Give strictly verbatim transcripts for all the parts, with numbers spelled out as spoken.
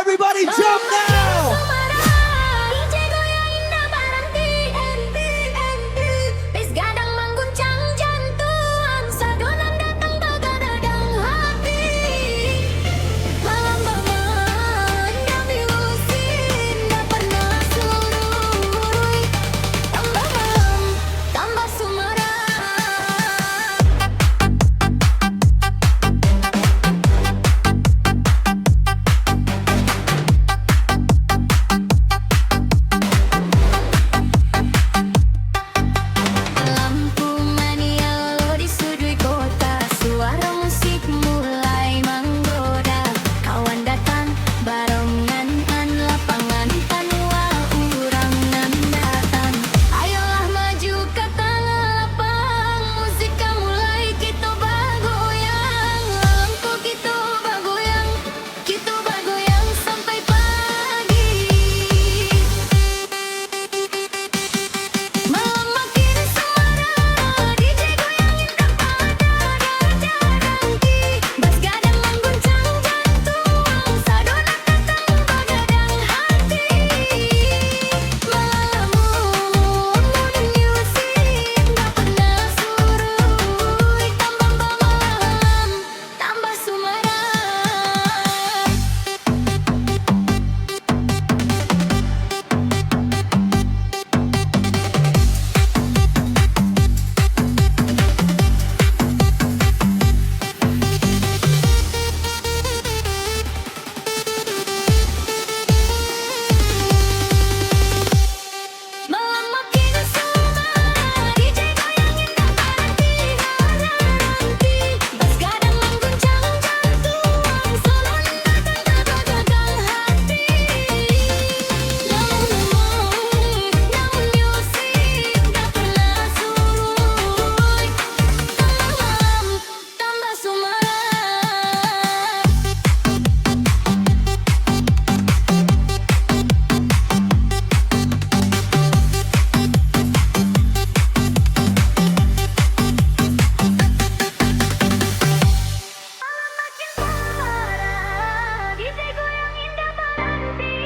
Everybody jump now. Lampu manialo di suduik kota, suaro musik mulai manggoda. Kawan datang, barongan an lapangan, tanua urang nan datang. Ayolah maju ka tangah lapang, musik ka mulai kito bagoyang. Lampu kito bagoyang, kito bagoyang sampai pagi. Malam makin sumarak, D J goyangin tampak dada, dada dangki. Bas gadang mangguncang jantuang, sado nan datang bagadang hati. Malamun musik ndak pernah suruik, tambah bamalam tambah sumarak. Tambah sumarak. Malam makin parah, D J goyang indak baranti.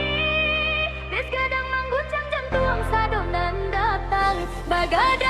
Bas gadang mangguncang jantuang, sado nan datang bagadang.